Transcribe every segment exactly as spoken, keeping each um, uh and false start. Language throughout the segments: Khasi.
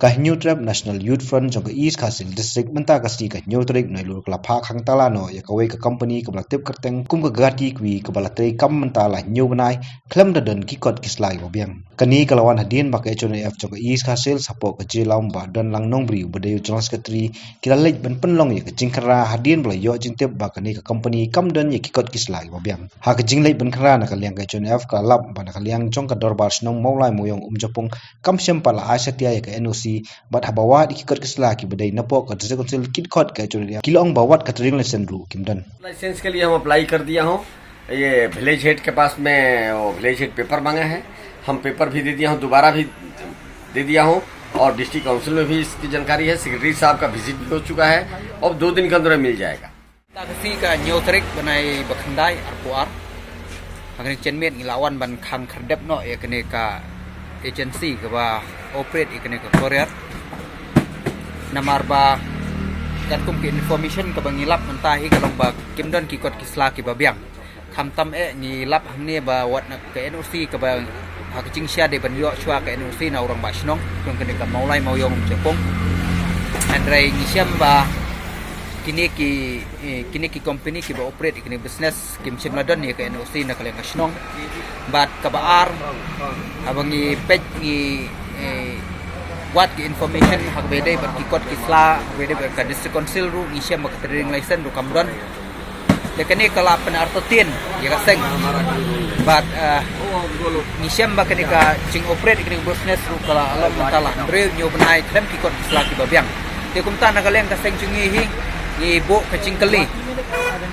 Ka Hynñiewtrep National Youth Front jong ka East Khasi Hills District mynta ka sngi ka hynñiew tarik Nailur ka la phah khang tala noh ïa kawei ka company kaba la tip kyrteng kum ka Garki Kwi kaba la trei kam mynta la hynñiew bnai khlem da don ki kot ki sla kiba biang. Kane ka la wan hadien ba ka H N F jong ka East Khasi Hills hapoh ka jingïalam ba Donlang Nongbriew uba dei u General Secretary ki la leit ban pynlong ïa ka jingkyrpad hadien ba la ïoh jingtip ba kane ka company kam don ïa ki kot ki sla kiba biang. Ha ka jingleit ban kyrpad na ka liang ka H N F ka la lap ba na ka liang jong ka Dorbar Shnong Mawlai Mawiong Umjapung kam shym pat la ai satia ïa ka N O C bad haba wad ïa ki kot ki sla kiba dei napoh ka District Council ki dkhot ka H N F ki la ong ba wat ka trading license ruh kim don. Licence के लिए हम अप्लाई कर दिया हूँ। ये village head के पास में वो विलेज हेड पेपर मांगा है, हम पेपर भी दे दिया हूँ, दोबारा भी दे दिया हूँ और डिस्ट्रिक्ट काउंसिल में भी इसकी जानकारी है। सेक्रेटरी साहब का विजिट भी हो चुका है, अब दो दिन के अंदर मिल जाएगा। Ka sngi ka hynñiew tarik bnai ba khyndai arphew ar, ha kane ka janmiet ngi la wan ban khang khyrdep noh ïa kane ka agency kaba operate ïa kane ka courier. Namar ba katkum ki information kaba ngi lap mynta hi ka long ba kim don ki kot ki sla kiba biang. Khamtam eh ngi lap hangne ba wat na ka N O C kaba ha ka jingshisha dei ban ïoh shuwa ka N O C na u rangbah shnong jong kane ka Mawlai Mawiong Umjapung. Hynrei ngi shem ba kine ki, eh, kine ki company kiba operate kine business kim shym la don ïa ka N O C na ka liang ka shnong. Bad kaba ar, haba ngi peit ngi, eh, wad ki information ha kaba ïadei bad ki kot ki sla ha kaba ïadei bad ka District Council ruh ngi shem ba ka trading license ruh kam don. Te kane ka la pynartatien ïa ka seng. Bad, eh, ngi shem ba kane ka jing operate kane ka business ruh ka la long mynta la hynriew hynñiew bnai khlem ki kot ki sla kiba biang. Te kumta na ka liang ka seng jong ngi hi ngi buh ka jingkylli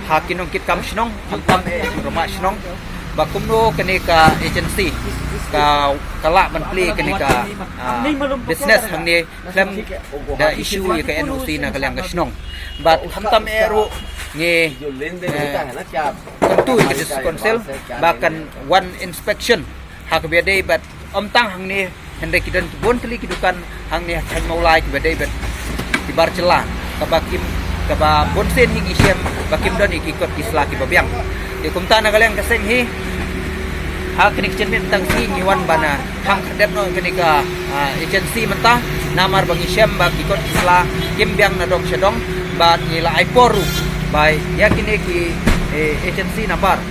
ha ki nongkitkam shnong, khamtam eh ki rangbah shnong, ba kumno kane ka agency ka, ka lah ban plie kane ka, ah, business hangne khlem da issue ïa ka N O C na ka liang ka shnong. Bad khamtam eh ruh ngi, eh, kyntu ïa ka District Council ba kan wan inspection ha kaba ïadei bad ym tang hangne hynrei ki don ki bun tylli ki dukan hangne ha Thaiñ Mawlai kiba dei bad ki bar jylla kaba kim, kaba bun sien hi ngi shem ba kim don ïa ki kot ki sla kiba biang. Te kumta na ka liang ka seng hi ha kane ka janmiet mynta ka sngi ngi wan ban khang khyrdep noh kane ka, ah, agency mynta namar ba ngi shem ba ki kot ki sla kim biang na dong sha dong bad ngi la ai por ruh ba ïa kine ki, eh, agency namar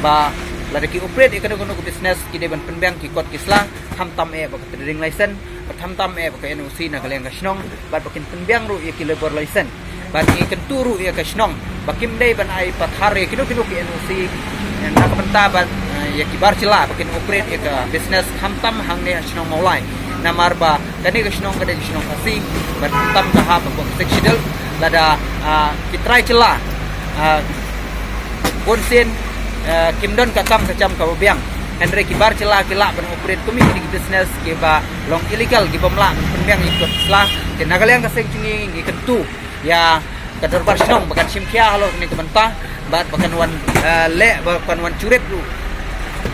ba lada ki operate ïa kano kano ka business ki dei ban pynbiang ki kot ki sla khamtam eh bad ka trading license bad khamtam eh bad ka N O C na ka liang ka shnong bad ba kin pynbiang ruh ïa ki labour license. Bad ngi kyntu ruh ïa ka shnong ba kim dei ban ai pathar ïa kino kino ki N O C, eh, na ka bynta bad, eh, ïa ki bar jylla ba kin operate ïa ka business khamtam hangne ha shnong Mawlai. Namar ba kane ka shnong ka dei ka shnong Khasi bad khamtam ka hap hapoh ka Sixth Schedule lada, ah, ki trai jylla, ah, bun sien, ah, kim don ka kam ka jam kaba biang. Hynrei ki bar jylla ki lah ban operate kum kine ki business kiba long illegal kiba ym lah ban pynbiang ïa ki kot ki sla. Te na ka liang ka seng jong ngi ngi kyntu ïa ka dorbar shnong ba kan shim khia halor kane ka bynta bad ba kan wan, eh, leh ba kan wan jurip ruh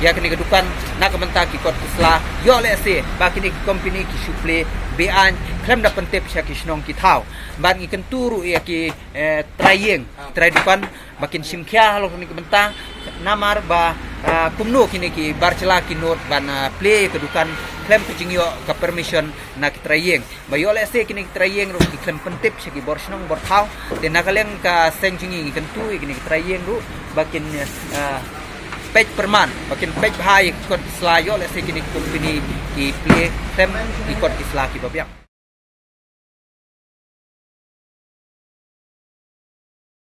ïa kane ka dukan na ka bynta ki kot ki sla ïoh lehse ba kine ki company ki shu plie beaiñ khlem da pyntip sha ki shnong ki thaw. Bad ngi kyntu ruh ïa ki, eh, trai ïing, trai dukan ba kin shim khia halor kane ka bynta namar ba, ah, kumno kine ki bar jylla ki nud ban, ah, plie ïa ka dukan khlem ka jingïoh ka permission na ki trai ïing. Ba ïoh lehse kine ki trai ïing ruh ki khlem pyntip sha ki bor shnong bor thaw. Te na ka liang ka seng jong ngi ngi kyntu ïa kine ki trai ïing ruh ba kin, ah, peit pyrman, ba kin peit bha ïa ki kot ki sla ïoh lehse kine ki company ki plie khlem ki kot ki sla kiba biang.